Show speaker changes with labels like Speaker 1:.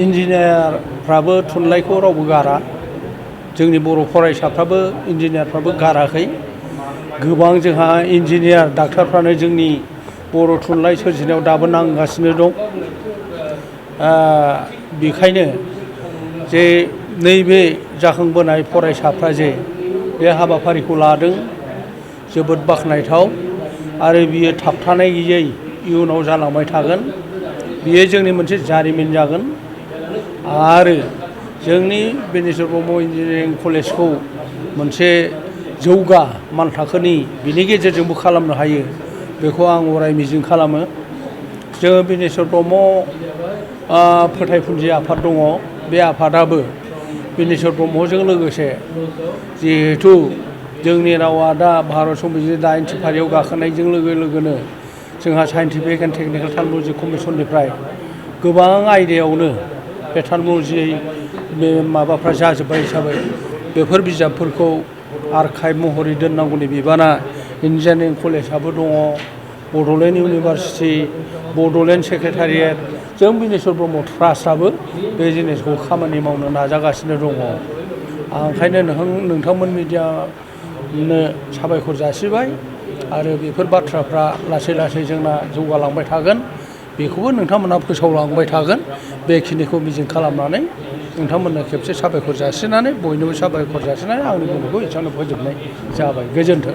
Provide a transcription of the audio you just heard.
Speaker 1: इन्जिनियारफ्राबो थुनलाइखौ रावबो गारा जोंनि बर' फरायसाफ्राबो इन्जिनियारफ्राबो गाराखै गोबां जोंहा इन्जिनियार डाक्टारफ्रानो जोंनि बर' थुनलाइ सोरजिनायाव दाबो नांगासिनो दं बेखायनो जे नैबे जाखांबोनाय फरायसाफ्रा जे बे हाबाफारिखौ लादों जोबोद बाख्नायथाव आरो बियो थाबथानाय गैयै इयुनाव जालांबाय थागोन बियो जोंनि मोनसे जारिमिन जागोन आरो जोंनि बिनेश्वर ब्रह्म इन्जिनियारिं कलेजखौ मोनसे जौगा मान थाखोनि बिनि गेजेरजोंबो खालामनो हायो बेखौ आं अराय मिजिं खालामो जोङो बिनेश्वर ब्रह्म फोथायफुनजि आफाद दङ बे आफादाबो बिनेश्वर ब्रह्मजों लोगोसे जिहेथु जोंनि रावा दा भारत संबिजितनि 8थि फारियाव गाखोनायजों लोगोनो जोंहा साइन्टिफिक एन्ड टेकनिकेल टेक्न'लजि कमिसननिफ्राय गोबां आयदायावनो बे टेक्न'लजि बे माबाफ्रा जाजोब्बाय हिसाबै बेफोर बिजाबफोरखौ आर्काइभ महरै दोननांगौनि बिबाना इन्जिनियारिं कलेजाबो दङ बड'लेण्ड इउनिभारसिटि बड'लेण्ड सेक्रेटारियेट जों बिनेश्वर ब्रह्म ट्रास्टआबो बे जिनिसखौ खामानि मावनो नाजागासिनो दङ आं ओंखायनो नोंथांमोन मिडियानो साबायखर जासिबाय आरो बेफोर बाथ्राफ्रा लासै लासै जोंना जौगालांबाय थागोन बेखौबो नोंथांमोनहा फोसावलांबाय थागोन बेखिनिखौ मिजिं खालामनानै नोंथांमोननो खेबसे साबायखर जासिनानै बयनोबो साबायखर जासिनानै आंनि बुंनायखौ एसेयावनो फोजोबनाय जाबाय गोजोन्थों।